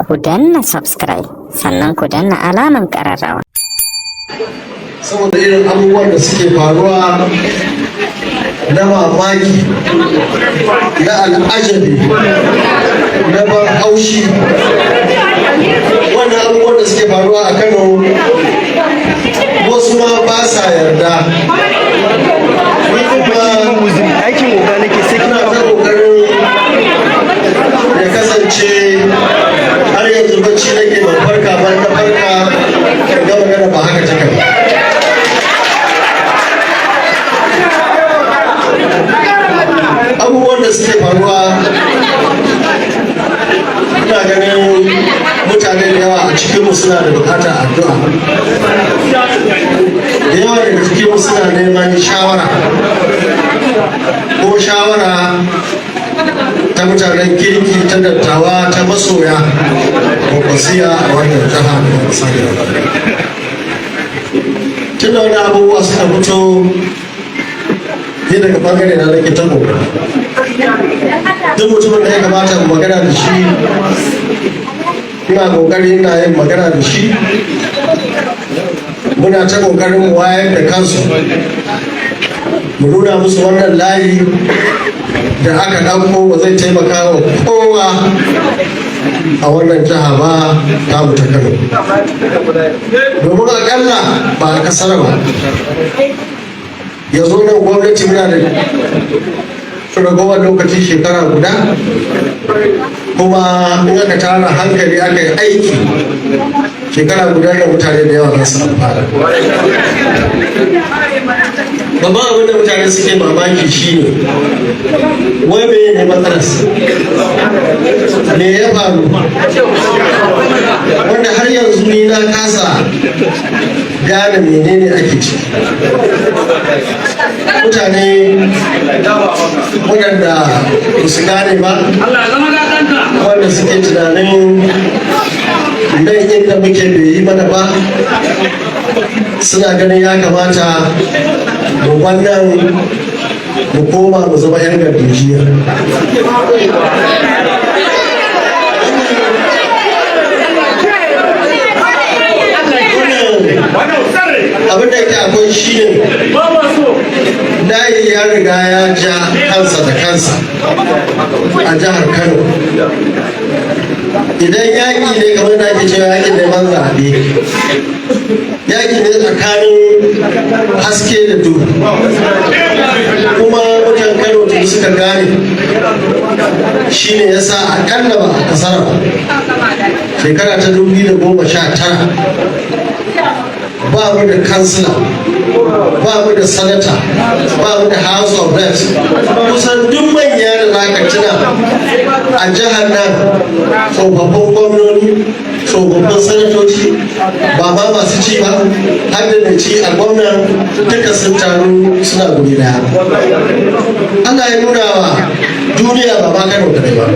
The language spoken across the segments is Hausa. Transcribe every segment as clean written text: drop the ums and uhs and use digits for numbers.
Ku danna subscribe, sannan ku danna alaman ƙararrawa. Saboda irin abubuwan da suke faruwa na mamaki, na al'ajabi, na ban haushi, wannan abubuwan da suke faruwa a Kano, wasu ma ba sa yarda. Ni kuma Aikin oga nake sai ina ta kokarin ya kasance har yanzu bacci nake, ban farka ba. Na farka ga magana ba haka take ba. Abubuwan da suke faruwa, ina ganin mutane da yawa a cikinmu suna da bukatar addu'a, da yawa daga cikinmu suna neman shawara, ko shawara ta mutanen kirki, ta dattawa, ta masoya Kwankwasiyya a wannan jiha da kasa da. Tun da wani abubuwa suka fito, ni daga bangare na nake ta kokari. Duk mutumin da ya kamata mu magana da shi, ina kokari ina yin magana da shi. Muna ta kokarin mu wayar da kansu, mu nuna musu wannan layi da aka ɗauko ba zai taimaka wa kowa a wannan jiha ba ta mu ta Kano, domin akalla ba a kasar ba ya zo nan gwamnati muna da ragowar lokaci shekara guda. Kuma in aka tara hankali aka yi aiki shekara guda da mutane da yawa za su amfana. Babban abin da mutane suke mamaki shine, wai me ne matsalarsa? Me ya faru? Wanda har yanzu ni na kasa gane menene ake ciki. Mutane waɗanda ba su gane ba, wanda suke tunanin nan inda muke bai yi mana ba, suna ganin ya kamata mu wannan mu koma mu zama 'yan gargajiya. Abin da yake akwai shi ne, layi ya riga ya ja kansa da kansa a jihar Kano. Idan yaƙi ne, kamar da ake cewa yaƙin neman zaɓe, yaƙi ne tsakanin haske da duhu. Kuma mutan Kano tun suka gane, shine ya sa akalla ba a kasar ba, shekara ta 2019 ba mu da kansila, ba mu da sanata, ba mu da House of Reps. Kusan duk manya da za ka tuna a jihar nan, tsofaffin gwamnoni, tsofaffin sanatoci, ba ma masu ci ba, har da mai ci a gwamnan, duka sun taru suna guri daya. Allah ya nuna wa duniya, ba ma Kano kadai ba,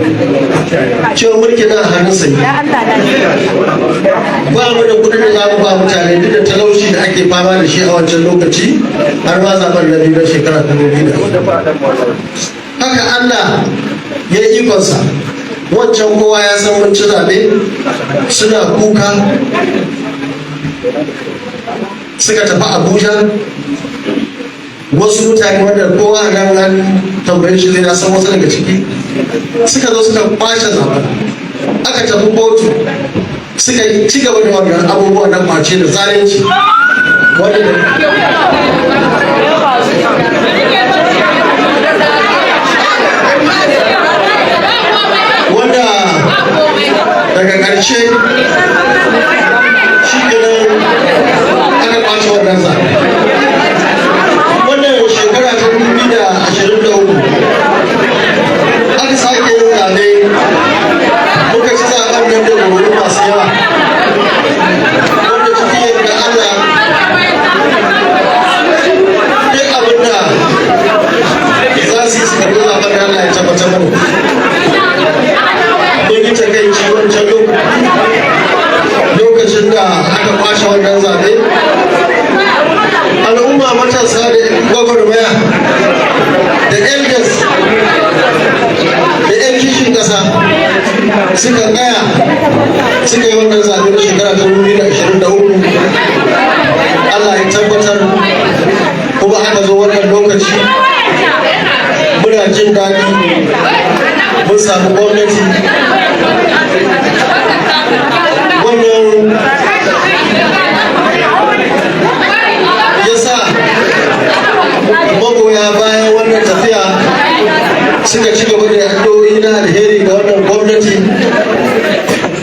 cewa mulki na hannun sai ba mu da kudin da za mu ba mutane, duk da talauci da ake fama da shi a wancan lokaci, har ma zaben na biyu na shekara 2000. Haka Allah ya yi ikonsa. Wancan kowa ya san mun ci zaɓe, suna kuka suka tafi Abuja. Wasu mutane wanda kowa nan an tambaye shi zai san wasu daga ciki, suka zo suka kwace zaben. Aka tafi kotu, suka ci gaba da wannan abubuwa na kwace da zalunci, wanda daga ƙarshe shi kenan aka kwace wannan zaɓe. Wannan shekara ta 2023 aka sake yin zaɓe, muka ci zaɓen nan da ƙuri'u masu yawa, wanda cikin yadda Allah duk abin da za su yi su karɓi zaɓen da Allah ya tabbatar mana. Mun yi takaici wancan lokacin da aka kwashe wannan zaɓe. Al'umma, matasa da gwagwarmaya da elders da 'yan kishin ƙasa Suka tsaya suka yi wannan zaɓe na shekara ta 2023. Allah ya tabbatar kuma aka zo wannan lokaci, muna jin daɗi mun samu gwamnati. Wannan ya sa magoya bayan wannan tafiya suka ci gaba da addu'o'i na alheri ga wannan gwamnati,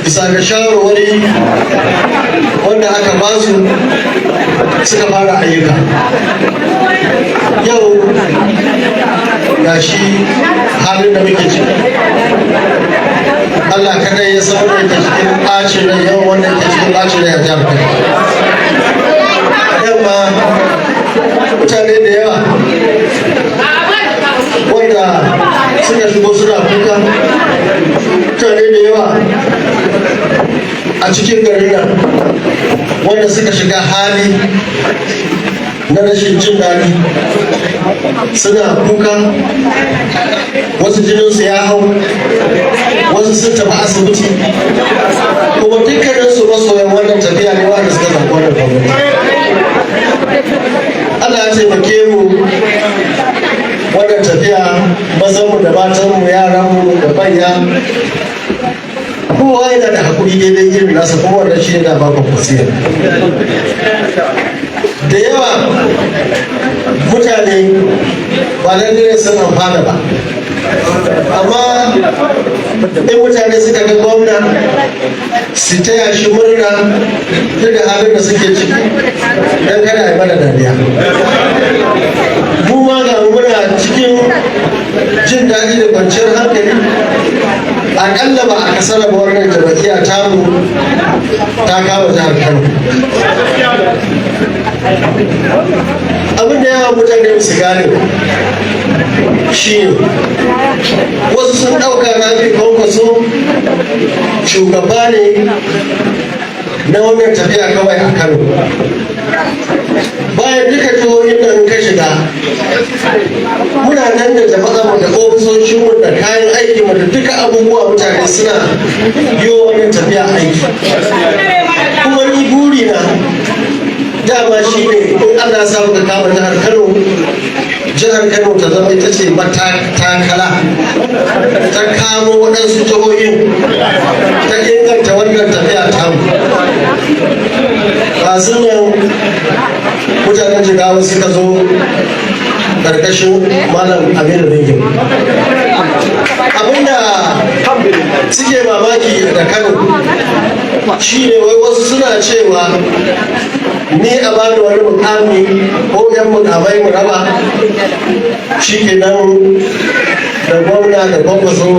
bisa ga shawarwari wanda aka ba su, suka fara ayyuka. Yau ga shi halin da muke ciki, Allah kadai ya san wanda yake cikin ɓacin rai, yawan wanda yake cikin ɓacin rai a jihar Kano. Yamma mutane da yawa wanda suka shigo suna kuka, mutane da yawa a cikin garin nan wanda suka shiga hali na rashin jin daɗi suna kuka, wasu jininsu ya hau, wasu sun tafi asibiti, kuma dukkaninsu masoyan wannan tafiya ne wanda suka zaɓi wannan gwamnati. Allah ya taimake mu, wannan tafiya mazanmu da matanmu, yaranmu da manya, kowa yana da haƙuri daidai irin nasa, kuma wannan shi yana ba kwasiya. Da yawa mutane ba lallai ne sun amfana ba, amma in mutane suka ga gwamna su taya shi murna duk da halin da suke ciki, don kada a yi mana dariya. Mu ma ga mu muna cikin jin daɗi da kwanciyar hankali. Aƙalla ba a kasar ba, wannan jam'iyya tamu ta kama jihar Kano. Abin da yawa mutane su gane shi ne, wasu sun ɗauka Rabiu Kwankwaso shugaba ne na wannan tafiya kawai a Kano. Bayan duka jihohin nan ka shiga, muna nan da jama'a mu da ofisoshin mu da kayan aiki mu da duka abubuwa. Mutane suna yi wa wannan tafiya aiki. Kuma ni buri na dama shi ne, in Allah ya sa muka kama jihar Kano, jihar Kano ta zama ita ce matakala ta kamo waɗansu jihohin, ta inganta wannan tafiya tamu. Masu nan mutanen Jigawa suka zo ƙarƙashin Malam Aminu Ringim. Abinda suke mamaki da Kano shi ne, wai wasu suna cewa ni a bani wani mukami ko yan mukamai mu raba, shi ke nan da gwamna da Kwankwaso.